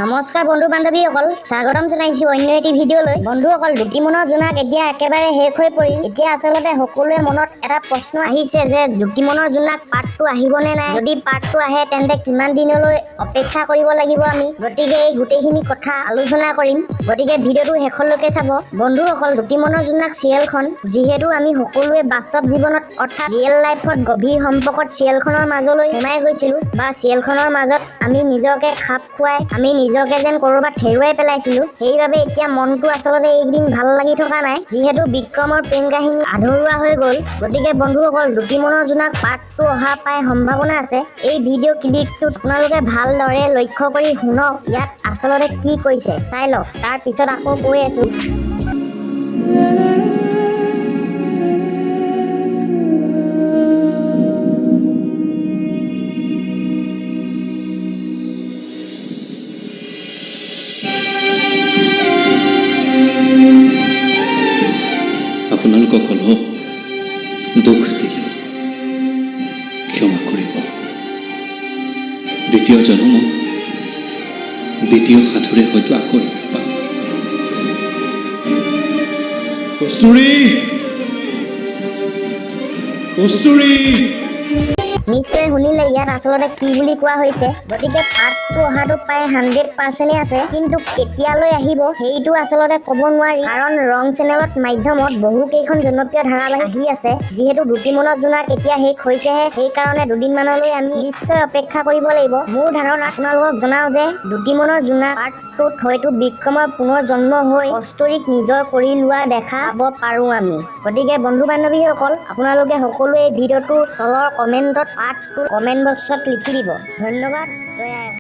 নমস্কাৰ বন্ধু বান্ধৱীসকল, স্বাগতম জনাইছো অন্য এটি ভিডিঅ'লৈ। বন্ধুসকল, দুটিমনৰ জোনাক এতিয়া একেবাৰে শেষ হৈ পৰিল। এতিয়া আচলতে সকলোৰে মনত এটা প্ৰশ্ন আহিছে যে দুটিমনৰ জোনাক পাৰ্টটো আহিবনে নাই? যদি পাৰ্টটো আহে, তেন্তে কিমান দিনলৈ অপেক্ষা কৰিব লাগিব আমি? গতিকে এই গোটেইখিনি কথা আলোচনা কৰিম, গতিকে ভিডিঅ'টো শেষলৈকে চাব। বন্ধুসকল, দুটিমনৰ জোনাক চিৰিয়েলখন যিহেতু আমি সকলোৱে বাস্তৱ জীৱনত, অৰ্থাৎ ৰিয়েল লাইফত গভীৰ সম্পৰ্কত চিৰিয়েলখনৰ মাজলৈ সোমাই গৈছিলো বা চিৰিয়েলখনৰ মাজত আমি নিজকে খাপ খুৱাই আমি নিজকে যেন ক'ৰবাত হেৰুৱাই পেলাইছিলো। সেইবাবে এতিয়া মনটো আচলতে এইকেইদিন ভাল লাগি থকা নাই, যিহেতু বিক্ৰমৰ প্ৰেম কাহিনী আধৰুৱা হৈ গ'ল। গতিকে বন্ধুসকল, দুটিমনৰ জোনাক পাৰ্টটো অহা প্ৰায় সম্ভাৱনা আছে। এই ভিডিঅ' ক্লিপটোত আপোনালোকে ভালদৰে লক্ষ্য কৰি শুনক, ইয়াত আচলতে কি কৈছে চাই লওক। তাৰ পিছত আকৌ কৈ আছো। আপোনালোকক অলপ দুখ দিলোঁ, ক্ষমা কৰিব। দ্বিতীয় জনমত দ্বিতীয় সাধুৰে হয়তো আকৌ লগ পাম। কস্তুৰী, কস্তুৰী! নিশ্চয় শুনিলে ইয়াত আচলতে কি বুলি কোৱা হৈছে। গতিকে পাৰ্টটো অহাটো প্ৰায় 100%-এ আছে, কিন্তু কেতিয়ালৈ আহিব সেইটো আচলতে ক'ব নোৱাৰি, কাৰণ ৰং চেনেলত মাধ্যমত বহু কেইখন জনপ্ৰিয় ধাৰাবাহিক আহি আছে। যিহেতু দুটিমনৰ জোনাক এতিয়া শেষ হৈছেহে, সেইকাৰণে দুদিনমানলৈ আমি নিশ্চয় অপেক্ষা কৰিব লাগিব। মোৰ ধাৰণা আপোনালোকক জনাওঁ যে দুটিমনৰ জোনাক পাৰ্টটোত হয়তো বিক্ৰমৰ পুনৰ জন্ম হৈ কস্তুৰীক নিজৰ কৰি লোৱা দেখা পাব পাৰোঁ আমি। গতিকে বন্ধু বান্ধৱীসকল, আপোনালোকে সকলোৱে এই ভিডিঅ'টোৰ তলৰ কমেণ্টত পাৰ্টটো কমেণ্ট বক্সত লিখি দিব। ধন্যবাদ, জয় আই।